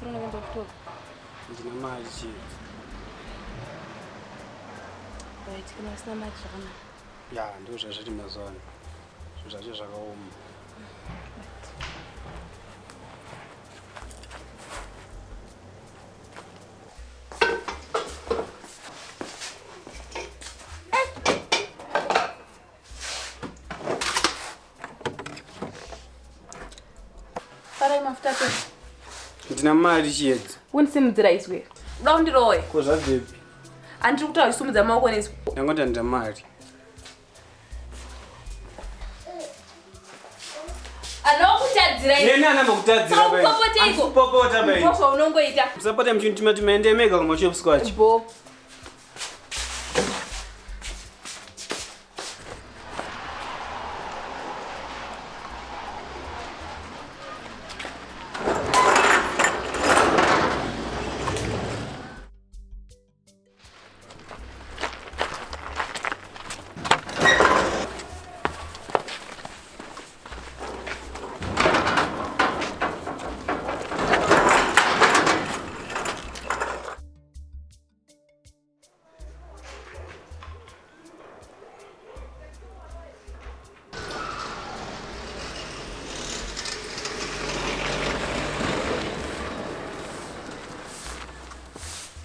Ndibatsire unoenda kuchikoro. Ndina mari chii? Right, kana usina mari zvakanaka. Ya, ndizvo zvazviri mazuva ano. Zvinhu zvacho zvakaoma. Farai mafuta acho. Ndina mari chiedza. Undisimudzira izwi. Uda kundirowe. Ko zvabvepi? Andiri kutaura uchisumudza maoko nezwi. Ndangoti handina mari. Anokutadzira izwi. Neni anambokutadzira bai. Saupopota iko. Kupopota bai. Ndozva unongoita. Musapota muchindituma tuma ende mega kumashops kwacho. Bo.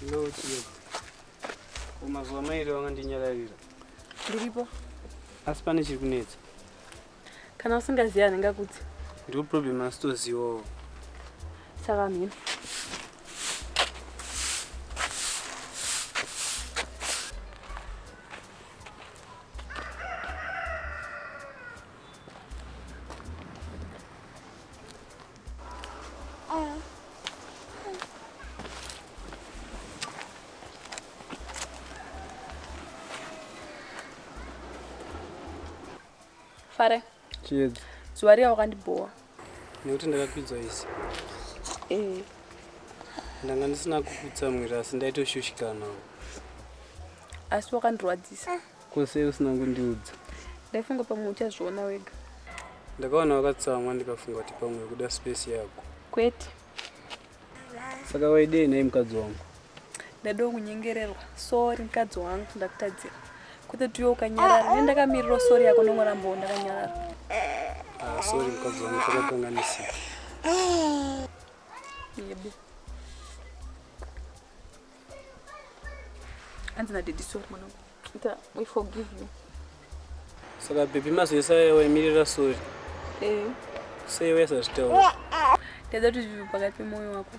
Hello chiedza. Ko mazuva mairi wangandinyararira. Ndiripo. Asi pane chiri kunetsa. Kana usingazivi handingakudzi. Ndiwo problem asitozivawo. Saka mhino. Farai, Chiedza. zuva riya wakandibhowa. Nekuti ndakakwidzwa isi. Eh. Ndanga ndisina kukutsamwira asi ndaitoshushikanawo. Asi wakandirwadzisa. Ko sei usina kundiudza? Ndaifunga pamwe uchazviona wega. Ndakaona wakatsamwa ndikafunga kuti pamwe kuda space yako. Kwete. Saka waidei nhai mukadzi wangu? Ndadiwa kunyengererwa. Sorry mukadzi wangu ndakutadzira. Kwete tuyo ukanyarara. Ini ndakamirira sorry yako ndongorambawo ndakanyarara. Ah, sorry mukadzi wangu takakanganisika. Yebo. Hanzi nadaddy sorry mwanangu. Ita we forgive you. Saka baby mazoisa waimirira sorry. Eh. Sei waisazvitaura? Ndaida kuti zvive pakati pemwoyo wako.